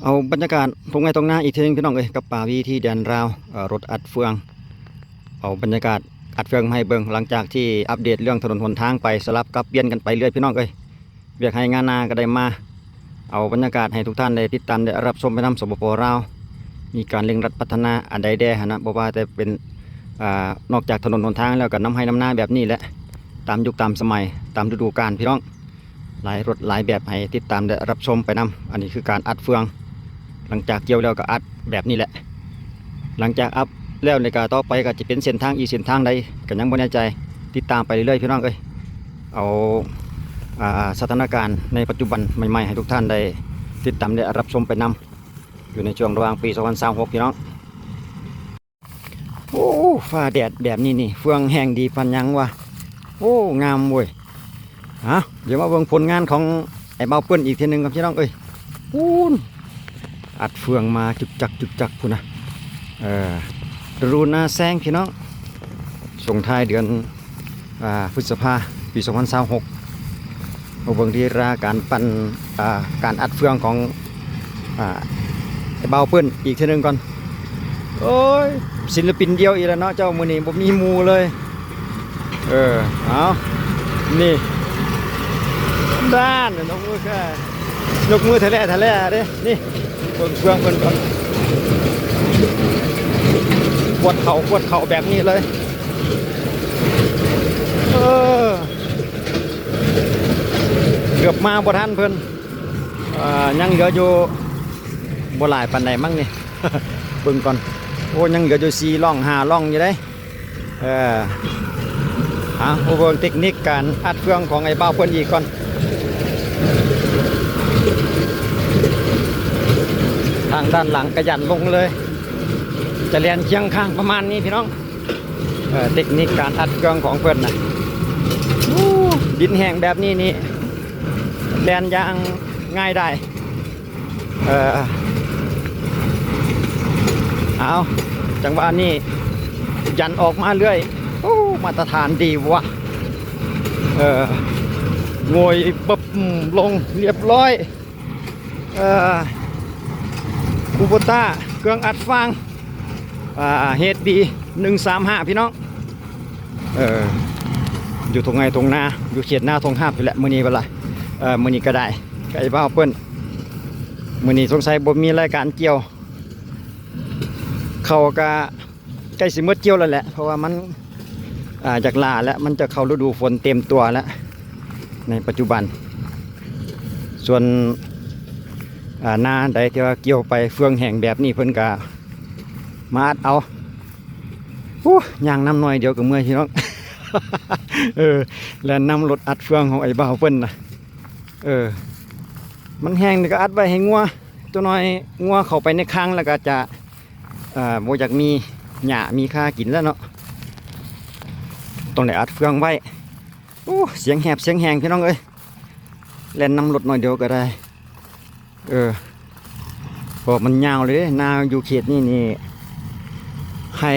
ເອົາບັນຍາກາດທົ່ງໄຮ່ທົ່ງນາອີກເທື່ອໜຶ່ງພີ່ນ້ອງເອີຍ ກັບປາວີທີ່ແດນລາວ. ເອີ ລົດອັດເຟືອງ ເອົາບັນຍາກາດອັດເຟືອງມາໃຫ້ເບິ່ງ ຫຼັງຈາກທີ່ອັບເດດເລື່ອງຖະໜົນຫົນທາງໄປ ສະຫຼັບກັບປ່ຽນກັນໄປເລື້ອຍພີ່ນ້ອງເອີຍ. ວຽກໄຮ່ງານນາກໍໄດ້ມາ ເອົາບັນຍາກາດໃຫ້ທຸກທ່ານໄດ້ຕິດຕາມ ແລະ ຮັບຊົມໄປນຳ. ສປປ ລາວ ມີການເລັ່ງລັດພັດທະນາອັນໃດແດ່ຫັ້ນນະ ບໍ່ວ່າແຕ່ເປັນ ອ່າ ນອກຈາກຖະໜົນຫົນທາງແລ້ວ ກໍນຳໄຮ່ນຳນາແບບນີ້ແຫຼະ ຕາມຍຸກຕາມສະໄໝ ຕາມລະດູການພີ່ນ້ອງ. ຫຼາຍລົດຫຼາຍແບບໃຫ້ຕິດຕາມ ແລະ ຮັບຊົມໄປນຳ. ອັນນີ້ຄືການອັດເຟືອງ ຫຼັງຈາກກ່ຽວແລ້ວກໍອັດແບບນີ້ແຫຼະ. ຫຼັງຈາກອັດແລ້ວນີ້ກໍຕໍ່ໄປກໍຈະເປັນເສັ້ນທາງອີກເສັ້ນທາງໃດກໍຍັງບໍ່ແນ່ໃຈ ຕິດຕາມໄປເລື້ອຍໆ ພີ່ນ້ອງເອີຍ. ເອົາ ອ່າ ສະຖານະການໃນປັດຈຸບັນໃໝ່ໆ ໃຫ້ທຸກທ່ານໄດ້ຕິດຕາມ ແລະ ຮັບຊົມໄປນຳ ຢູ່ໃນຊ່ວງລະຫວ່າງປີສອງພັນຊາວຫົກ ພີ່ນ້ອງ. ໂອ້ ຟ້າແດດແບບນີ້ນີ້ ເຟືອງແຮງດີປານຫຍັງວະ. ໂອ້ ງາມເວີຍ. ເອົາ ດຽວມາເບິ່ງຜົນງານຂອງໄອ້ບ່າວເປີ້ນອີກເທື່ອໜຶ່ງກ່ອນ ພີ່ນ້ອງເອີຍ. ປູ້ນ ອັດເຟືອງມາຈຶກຈັກຈຶກຈັກພຸ້ນນະ. ເອີ ລະດູນາແຊງ ພີ່ນ້ອງ ສົ່ງທ້າຍເດືອນ ອ່າ ພຶດສະພາ ປີສອງພັນຊາວຫົກ. ມາເບິ່ງລີລາການປັ່ນ ອ່າ ການອັດເຟືອງຂອງ ອ່າ ບ່າວເປີ້ນອີກເທື່ອໜຶ່ງກ່ອນ. ໂອ້ຍ ສິນລະປິນດ່ຽວອີກແລ້ວເນາະເຈົ້າ ມື້ນີ້ບໍ່ມີໝູ່ເລີຍ. ເອີ ເອົາ ນີ້ ດ້ານ ຍົກມື ຍົກມືທະແຫຼະທະແຫຼະເດ້. ນີ້ ເບິ່ງເຄື່ອງເພິ່ນກ່ອນ ຂວດເຂົ້າ ຂວດເຂົ້າແບບນີ້ເລີຍ. ເອີ ເກືອບມາບໍ່ທັນເພິ່ນ. ເອີ ຍັງເຫຼືອຢູ່ບໍ່ຫຼາຍປານໃດມັ້ງນີ້ ເບິ່ງກ່ອນ. ໂອ້ ຍັງເຫຼືອຢູ່ສີ່ລ່ອງຫ້າລ່ອງຢູ່ເດ້. ເອີ ເອົາ ມາເບິ່ງເຕັກນິກການອັດເຟືອງຂອງໄອ້ບ່າວເພິ່ນອີກກ່ອນ. ທາງດ້ານຫຼັງກະຢັນລົງເລີຍ ຈະແລ່ນຄຽງຂ້າງປະມານນີ້ພີ່ນ້ອງ. ເອີ ເຕັກນິກການອັດເຟືອງຂອງເພິ່ນນະ. ໂອ້ ດິນແຫ້ງແບບນີ້ນີ້ ແລ່ນຢ່າງງ່າຍດາຍ. ເອີ ເອົາ ຈັງຫວະນີ້ຢັນອອກມາເລື້ອຍ. ໂອ້ ມາດຕະຖານດີວະ. ເອີ ໂງ່ຍປຶບລົງລຽບຮ້ອຍ. ເອີ ຄູໂບຕ້າ ເຄື່ອງອັດຟາງ ອ່າ ເຮດບີ ໜຶ່ງສາມຫ້າ ພີ່ນ້ອງ. ເອີ ຢູ່ທົ່ງໄຮ່ທົ່ງນາ ຢູ່ເຂດນາທົ່ງຮາບນີ້ແຫຼະ ມື້ນີ້ເວລາ ເອີ ມື້ນີ້ກໍໄດ້ ໃກ້ບ່າວເພິ່ນ. ມື້ນີ້ສົງໄສບໍ່ມີລາຍການກ່ຽວ ເຂົ້າກະໃກ້ຊິໝົດກ່ຽວແລ້ວແຫຼະ ເພາະວ່າມັນ ອ່າ ຢາກຫຼ້າແລ້ວ ມັນຈະເຂົ້າລະດູຝົນເຕັມຕົວແລ້ວໃນປັດຈຸບັນ. ສ່ວນ ອ່າ ນາໃດທີ່ວ່າກ່ຽວໄປເຟືອງແຫ້ງແບບນີ້ ເພິ່ນກະມາອັດເອົາ. ໂອ້ ຍ່າງນຳໜ້ອຍດຽວກໍເມື່ອຍ ພີ່ນ້ອງ. ເອີ ແລ່ນນຳລົດອັດເຟືອງຂອງໄອ້ບ່າວເພິ່ນນະ. ເອີ ມັນແຫ້ງນີ້ກໍອັດໄວ້ໃຫ້ງົວ ຕົວນ້ອຍ ງົວເຂົ້າໄປໃນຄັງແລ້ວກໍຈະ ເອີ ບໍ່ຢາກມີຫຍ້າມີຄາກິນແລ້ວເນາະ ຕ້ອງໄດ້ອັດເຟືອງໄວ້. ໂອ້ ສຽງແຫບສຽງແຮງ ພີ່ນ້ອງເອີຍ ແລ່ນນຳລົດໜ້ອຍດຽວກໍໄດ້. ເອີ ເພາະມັນຍາວເລີຍເດ້ ນາຢູ່ເຂດນີ້ນີ້ ໄຮ່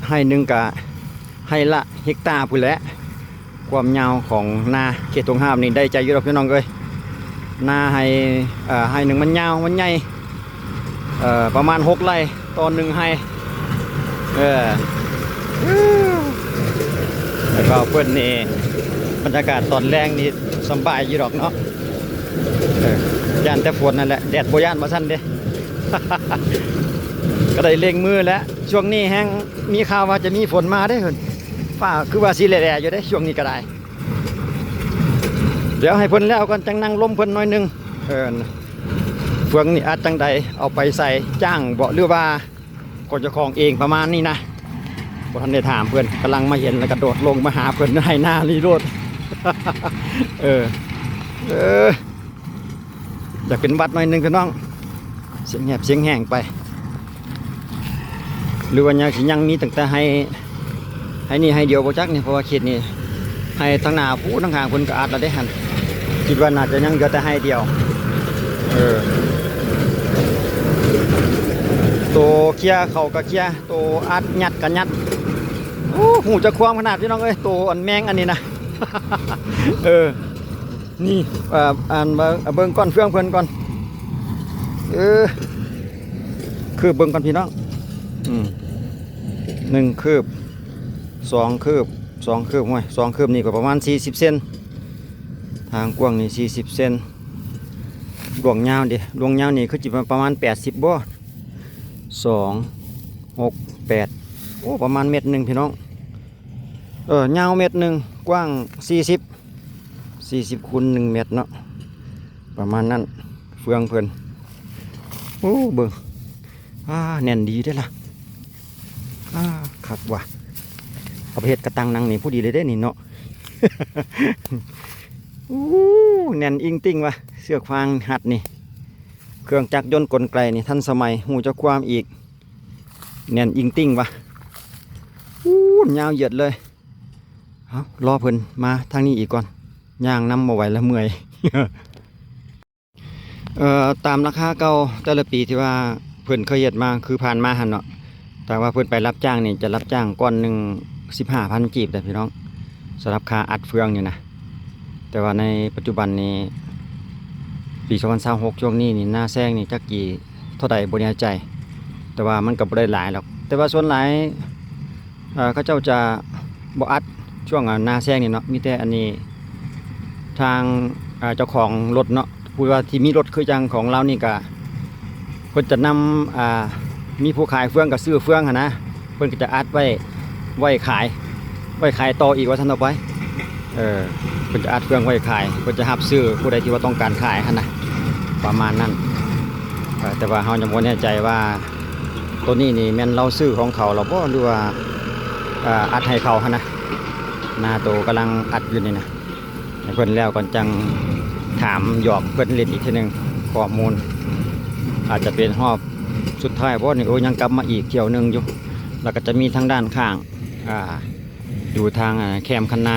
ໄຮ່ໜຶ່ງກະໄຮ່ລະເຮັກຕາພຸ້ນແຫຼະ ຄວາມຍາວຂອງນາເຂດທົ່ງຮາບນີ້ໄດ້ໃຈຢູ່ດອກ ພີ່ນ້ອງເອີຍ. ນາໄຮ່ ເອີ ໄຮ່ໜຶ່ງມັນຍາວ ມັນໃຫຍ່ ເອີ ປະມານຫົກໄຮ່ຕໍ່ໜຶ່ງໄຮ່. ເອີ ແລ້ວກໍເພິ່ນນີ້ ບັນຍາກາດຕອນແລງນີ້ສຳບາຍຢູ່ດອກເນາະ. ເອີ ຢ້ານແຕ່ຝົນນັ້ນແຫຼະ ແດດບໍ່ຢ້ານວ່າຊັ້ນເດ້. ກໍໄດ້ເລັ່ງມືແຫຼະ ຊ່ວງນີ້ແຮ່ງມີຂ່າວວ່າຈະມີຝົນມາເດ້ ຟ້າຄືວ່າຊິແຫຼະໆຢູ່ເດ້ ຊ່ວງນີ້ກໍໄດ້. ດຽວໃຫ້ເພິ່ນແລ້ວກ່ອນ ຈັ່ງນັ່ງລົມເພິ່ນໜ້ອຍໜຶ່ງ. ເອີ ເຟືອງນີ້ອັດຈັ່ງໃດ ເອົາໄປໃສ່ ຈ້າງບໍ ຫຼືວ່າຂອງເຈົ້າຂອງເອງ ປະມານນີ້ນະ. ບໍ່ທັນໄດ້ຖາມເພິ່ນ ກຳລັງມາເຫັນ ແລ້ວກະໂດດລົງມາຫາເພິ່ນໃຫ້ໜ້ານີ້ໂລດ. ເອີ ເອີ ຢາກເປັນຫວັດໜ້ອຍໜຶ່ງ ພີ່ນ້ອງ ສຽງແຫບສຽງແຮງໄປ ຫຼືວ່າຍັງຊິຍັງມີຕັ້ງແຕ່ໄຮ່ ໄຮ່ນີ້ໄຮ່ດຽວບໍ່ຈັກນີ້ ເພາະວ່າເຂດນີ້ໄຮ່ທາງໜ້າພຸ້ນ ທາງຂ້າງເພິ່ນກໍອັດແລ້ວເດ້ຫັ້ນ. ຄິດວ່າໜ້າຈະຍັງເຫຼືອແຕ່ໄຮ່ດຽວ. ເອີ ໂຕເຄຍເຂົ້າກໍເຄຍ ໂຕອັດຍັດກໍຍັດ. ໂອ້ ຮູ້ຈັກຄວາມຂະໜາດ ພີ່ນ້ອງເອີຍ ໂຕອັນແມງອັນນີ້ນະ. ເອີ ນີ້ ເອີ ອັນ ເບິ່ງ ເບິ່ງກ່ອນເຟືອງເພິ່ນກ່ອນ. ເອີ ຄືບເບິ່ງກ່ອນພີ່ນ້ອງ ອືມ ໜຶ່ງຄືບ ສອງຄືບ ສອງຄືບ ໂອ້ຍ ສອງຄືບນີ້ກໍປະມານສີ່ສິບເຊັນ ທາງກວ້າງນີ້ສີ່ສິບເຊັນ ລວງຍາວເດ ລວງຍາວນີ້ຄືຊິປະມານແປດສິບບໍ່ ສອງ ຫົກ ແປດ ໂອ້ ປະມານແມັດໜຶ່ງພີ່ນ້ອງ ເອີ ຍາວແມັດໜຶ່ງ ກວ້າງສີ່ສິບ ສີ່ສິບຄູນໜຶ່ງແມັດເນາະ ປະມານນັ້ນ ເຟືອງເພິ່ນ ໂອ້ ເບິ່ງ ອ່າ ແໜ້ນດີເດ້ລະ ອ່າ ຄັກວ່ະ ເອົາໄປເຮັດກະຕັງໜັງນີ້ພໍດີເລີຍເດ້ນີ້ເນາະ ໂອ້ ແໜ້ນອີງຕິ່ງວ່ະ ເຊືອກຟາງຮັດນີ້ ເຄື່ອງຈັກຍົນກົນໄກນີ້ທັນສະໄໝ ຮູ້ຈັກຄວາມອີກ ແໜ້ນອີງຕິ່ງວ່ະ ໂອ້ ຍາວເຢີດເລີຍ ເອົາ ລໍເພິ່ນມາທາງນີ້ອີກກ່ອນ ຍ່າງນຳບໍ່ໄຫວລະເມື່ອຍ ເອີ ຕາມລາຄາເກົ່າແຕ່ລະປີທີ່ວ່າເພິ່ນເຄີຍເຮັດມາ ຄືຜ່ານມາຫັ້ນເນາະ ຖ້າວ່າເພິ່ນໄປຮັບຈ້າງນີ້ ຈະຮັບຈ້າງກ້ອນໜຶ່ງສິບຫ້າພັນກີບເດ້ພີ່ນ້ອງ ສຳລັບຄ່າອັດເຟືອງນີ້ນະ ແຕ່ວ່າໃນປັດຈຸບັນນີ້ ປີສອງພັນຊາວຫົກ ຊ່ວງນີ້ນີ້ ນາແຊງນີ້ຈັກຊິເທົ່າໃດບໍ່ແນ່ໃຈ ແຕ່ວ່າມັນກໍບໍ່ໄດ້ຫຼາຍດອກ ແຕ່ວ່າສ່ວນຫຼາຍ ເອີ ເຂົາເຈົ້າຈະບໍ່ອັດຊ່ວງ ອາ ນາແຊງນີ້ເນາະ ມີແຕ່ອັນນີ້ ທາງ ເອີ ເຈົ້າຂອງລົດເນາະ ຜູ້ວ່າທີ່ມີລົດຄືຈັ່ງຂອງລາວນີ້ກະ ເພິ່ນຈະນຳ ອ່າ ມີຜູ້ຂາຍເຟືອງກໍຊື້ເຟືອງຫັ້ນນະ ເພິ່ນກໍຈະອັດໄວ້ ໄວ້ຂາຍ ໄວ້ຂາຍຕໍ່ອີກວ່າຊັ້ນເຖາະໄປ ເອີ ເພິ່ນຈະອັດເຟືອງໄວ້ຂາຍ ເພິ່ນຈະຮັບຊື້ຜູ້ໃດທີ່ວ່າຕ້ອງການຂາຍຫັ້ນນະ ປະມານນັ້ນ ເອີ ແຕ່ວ່າເຮົາຍັງບໍ່ແນ່ໃຈວ່າ ໂຕນີ້ນີ້ແມ່ນລາວຊື້ຂອງເຂົາແລ້ວບໍ່ ຫຼືວ່າ ອ່າ ອັດໃຫ້ເຂົາຫັ້ນນະ ນາໂຕກຳລັງອັດຢູ່ນີ້ນະ ໃຫ້ເພິ່ນແລ້ວກ່ອນຈັ່ງຖາມຫຍອກເພິ່ນຫຼິ້ນອີກເທື່ອໜຶ່ງ ຂໍ້ມູນ ອາດຈະເປັນຮອບສຸດທ້າຍບໍ່ນີ້ ໂອ້ ຍັງກັບມາອີກຖ້ຽວໜຶ່ງຢູ່ ແລ້ວກໍຈະມີທາງດ້ານຂ້າງ ອ່າ ຢູ່ທາງ ອ່າ ແຄມຄັນນາ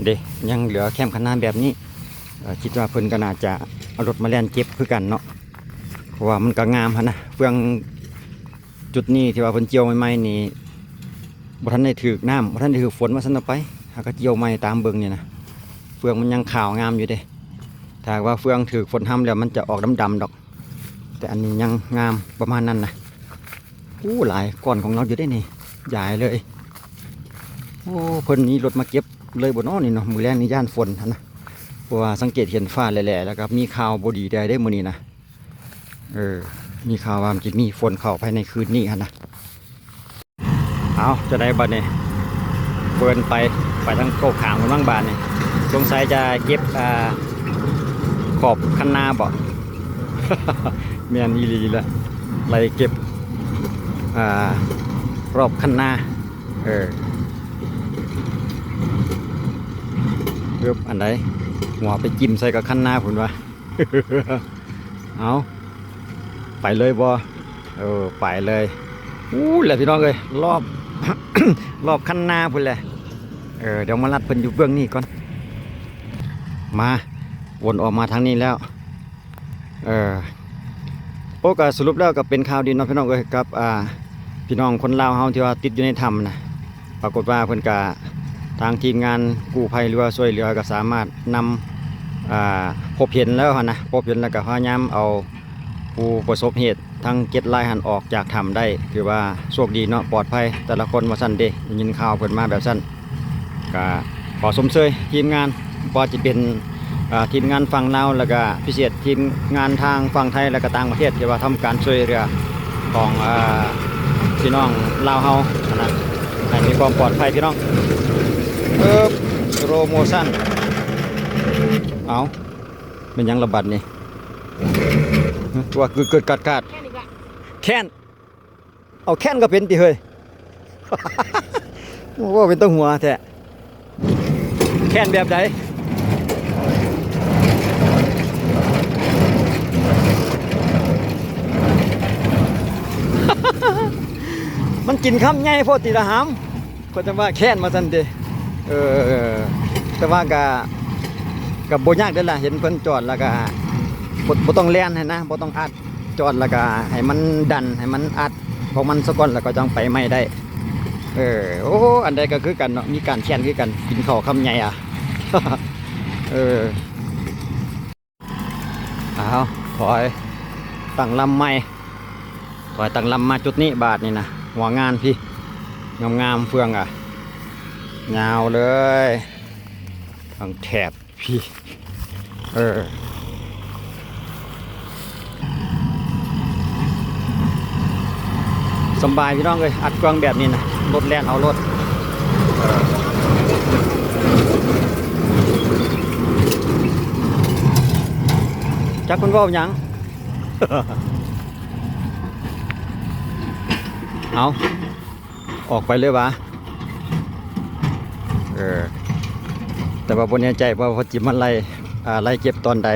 ເດ້ ຍັງເຫຼືອແຄມຄັນນາແບບນີ້ ເອີ ຄິດວ່າເພິ່ນກໍໜ້າຈະເອົາລົດມາແລ່ນເກັບຄືກັນເນາະ ເພາະວ່າມັນກໍງາມຫັ້ນນະ ເຟືອງຈຸດນີ້ທີ່ວ່າເພິ່ນກ່ຽວໃໝ່ໆນີ້ ບໍ່ທັນໄດ້ຖືກນ້ຳ ບໍ່ທັນໄດ້ຖືກຝົນວ່າຊັ້ນເຖາະໄປ ຫາກໍກ່ຽວໃໝ່ຕາມເບິ່ງນີ້ນະ ເຟືອງມັນຍັງຂາວງາມຢູ່ເດ້ ຖ້າຫາກວ່າເຟືອງຖືກຝົນຮຳແລ້ວ ມັນຈະອອກດຳໆດອກ ແຕ່ອັນນີ້ຍັງງາມປະມານນັ້ນນະ ໂອ້ ຫຼາຍກ້ອນຂອງລາວຢູ່ເດ້ນີ້ ຢາຍເລີຍ ໂອ້ ເພິ່ນມີລົດມາເກັບເລີຍບໍ່ນໍນີ້ເນາະ ມື້ແລງນີ້ຢ້ານຝົນຫັ້ນນະ ເພາະວ່າສັງເກດເຫັນຟ້າແຫຼະໆ ແລ້ວກໍມີຂ່າວບໍ່ດີແດ່ເດ້ມື້ນີ້ນະ ເອີ ມີຂ່າວວ່າມັນຈະມີຝົນເຂົ້າພາຍໃນຄືນນີ້ຫັ້ນນະ ເອົາ ຈັ່ງໃດບັດນີ້ ເພິ່ນໄປ ໄປທາງໂຄກຂາງພຸ້ນມັ້ງບາດນີ້ ສົງໄສຈະເກັບ ອ່າ ຂອບຄັນນາບໍ ແມ່ນອີ່ຫຼີລະ ໄລ່ເກັບ ອ່າ ຂອບຄັນນາ ເອີ ເອີບ ອັນໃດ ຫົວໄປຈິ້ມໃສ່ກັບຄັນນາພຸ້ນວ່າ ເອົາ ໄປເລີຍບໍ່? ເອີ ໄປເລີຍ ອູ້ນແຫຼະພີ່ນ້ອງເອີຍ ລອບ ລອບຄັນນາພຸ້ນແຫຼະ ເອີ ດຽວມາລັດເພິ່ນຢູ່ເບື້ອງນີ້ກ່ອນ ມາ ວົນອອກມາທາງນີ້ແລ້ວ ເອີ ໂອ້ ກະສະຫຼຸບແລ້ວກະເປັນຂ່າວດີເນາະພີ່ນ້ອງເອີຍ ກັບ ອ່າ ພີ່ນ້ອງຄົນລາວເຮົາທີ່ວ່າຕິດຢູ່ໃນຖ້ຳນະ ປາກົດວ່າເພິ່ນກະ ທາງທີມງານກູ້ໄພ ຫຼືວ່າຊ່ວຍເຫຼືອກະສາມາດນຳ ອ່າ ພົບເຫັນແລ້ວຫັ້ນນະ ພົບເຫັນແລ້ວກະພະຍາຍາມເອົາຜູ້ປະສົບເຫດທັງເຈັດລາຍຫັ້ນອອກຈາກຖ້ຳໄດ້ ຖືວ່າໂຊກດີເນາະ ປອດໄພແຕ່ລະຄົນວ່າຊັ້ນເດ ໄດ້ຍິນຂ່າວເພິ່ນມາແບບຊັ້ນ ກະຂໍຊົມເຊີຍທີມງານ ບໍ່ວ່າຈະເປັນ ອ່າ ທີມງານຝັ່ງລາວ ແລ້ວກະພິເສດທີມງານທາງຝັ່ງໄທ ແລ້ວກະຕ່າງປະເທດ ທີ່ວ່າທຳການຊ່ວຍເຫຼືອຂອງ ອ່າ ພີ່ນ້ອງລາວເຮົາຫັ້ນນະ ໃຫ້ມີຄວາມປອດໄພພີ່ນ້ອງ ເອີບ ໂລໂມຊັນ ເອົ້າ ແມ່ນຫຍັງລະບັດນີ້ ວ່າກຶດໆກັດໆ ແຄ່ນ ເອົາແຄ້ນກໍເປັນຕິເຮີຍ ໂອ້ ເວົ້າເປັນຕາຫົວແທ້ ແຄ້ນແບບໃດ? ມັນກິນຄຳໃຫຍ່ໂພດຕິລະຫຳ ເພິ່ນຈັ່ງວ່າແຄ້ນວ່າຊັ້ນຕິ ເອີ ແຕ່ວ່າກະ ກະບໍ່ຍາກເດ້ລະ ເຫັນເພິ່ນຈອດແລ້ວກະ ບໍ່ ບໍ່ຕ້ອງແລ່ນຫັ້ນນະ ບໍ່ຕ້ອງອັດ ຈອດແລ້ວກະໃຫ້ມັນດັນ ໃຫ້ມັນອັດຂອງມັນສາກ່ອນ ແລ້ວກໍຈັ່ງໄປໃໝ່ໄດ້ ເອີ ໂອ້ ອັນໃດກໍຄືກັນເນາະ ມີການແຂ່ງຄືກັນ ກິນເຂົ້າຄຳໃຫຍ່ອະ ເອີ ອ້າວ ຖອຍ ຕັ້ງລຳໃໝ່ ຂ້ອຍຕັ້ງລຳມາຈຸດນີ້ບາດນີ້ນະ ຫົວງານພີ້ ງາມໆ ເຟືອງກະຍາວເລີຍ ທັງແຖບພີ້ ເອີ ສຳບາຍພີ່ນ້ອງເອີຍ ອັດເຟືອງແບບນີ້ນະ ລົດແລ່ນເອົາໂລດ ເອີ ຈັກເພິ່ນເວົ້າຫຍັງ ເອົາ ອອກໄປເລີຍຫວາ ເອີ ແຕ່ວ່າບໍ່ແນ່ໃຈວ່າເພິ່ນຊິມາໄລ່ ອ່າ ໄລ່ເກັບຕອນໃດ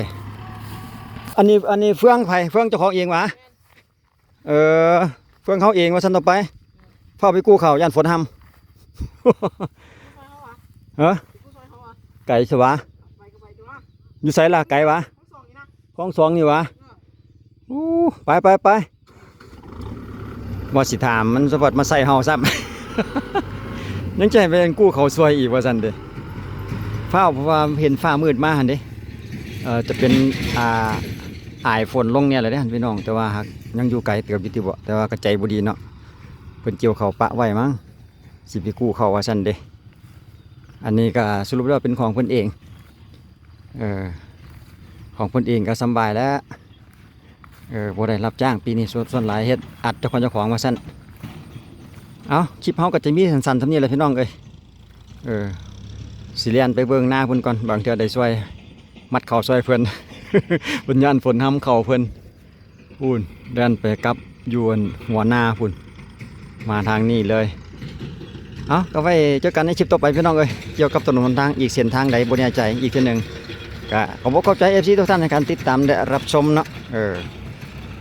ອັນນີ້ ອັນນີ້ເຟືອງໃຜ ເຟືອງເຈົ້າຂອງເອງຫວາ ເອີ ເຟືອງເຮົາເອງວ່າຊັ້ນ ຕໍ່ໄປ ຟ້າວໄປກູ້ເຂົ້າ ຢ້ານຝົນຫ້ຳ ຮະ ໄກຊະຫວາ ຢູ່ໃສລະ ໄກຫວາ ຄອງສອງນີ້ຫວາ ອູ້ ໄປ ໄປ ໄປ ວ່າຊິຖາມມັນສະບັດມາໃສ່ເຮົາຊ້ຳ ຍັງຈະໃຫ້ໄປກູ້ເຂົ້າຊ່ວຍອີກວ່າຊັ້ນເດ ຟ້າວ ເພາະວ່າເຫັນຟ້າມືດມາຫັ້ນເດ ເອີ ຈະເປັນ ອ່າ ອາຍຝົນລົງແດ່ແລ້ວເດພີ່ນ້ອງ ແຕ່ວ່າຫາກຍັງຢູ່ໄກເຕີບຢູ່ຕິເບາະ ແຕ່ວ່າກໍໃຈບໍ່ດີເນາະ ເພິ່ນກ່ຽວເຂົ້າປະໄວ້ມັ້ງ ຊິໄປກູ້ເຂົ້າວ່າຊັ້ນເດ ອັນນີ້ກໍສະຫຼຸບແລ້ວເປັນຂອງເພິ່ນເອງ ເອີ ຂອງເພິ່ນເອງກໍສຳບາຍແລ້ວ ເອີ ບໍ່ໄດ້ຮັບຈ້າງປີນີ້ ສ່ວນ ສ່ວນຫຼາຍເຮັດອັດເຈົ້າຂອງເຈົ້າຂອງວ່າຊັ້ນ ເອົ້າ ຄລິບເຮົາກໍຈະມີສັ້ນໆ ສ່ຳນີ້ແຫຼະພີ່ນ້ອງເອີຍ ເອີ ຊິແລ່ນໄປເບິ່ງນາເພິ່ນກ່ອນ ບາງເທື່ອໄດ້ຊ່ວຍມັດເຂົ້າຊ່ວຍເພິ່ນ ເພິ່ນຢ້ານຝົນຫ້ຳເຂົ້າເພິ່ນ ພຸ້ນ ແລ່ນໄປກັບຢູ່ອັນຫົວນາພຸ້ນ ມາທາງນີ້ເລີຍ ເອົ້າ ກໍໄວ້ເຈີກັນໃນຄລິບຕໍ່ໄປພີ່ນ້ອງເອີຍ ກ່ຽວກັບຖະໜົນຫົນທາງ ອີກເສັ້ນທາງໃດບໍ່ແນ່ໃຈອີກເທື່ອໜຶ່ງ ກໍຂອບອົກຂອບໃຈເອັຟຊີທຸກທ່ານໃນການຕິດຕາມ ແລະ ຮັບຊົມເນາະ ເອີ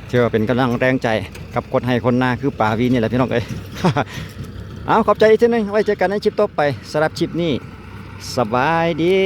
ຖືວ່າເປັນກຳລັງແຮງໃຈກັບຄົນໄຮ່ຄົນນາຄືປາວີນີ້ແຫຼະພີ່ນ້ອງເອີຍ ເອົາ ຂອບໃຈອີກເທື່ອໜຶ່ງ ໄວ້ເຈີກັນໃນຄລິບຕໍ່ໄປ ສຳລັບຄລິບນີ້ ສະບາຍດີ.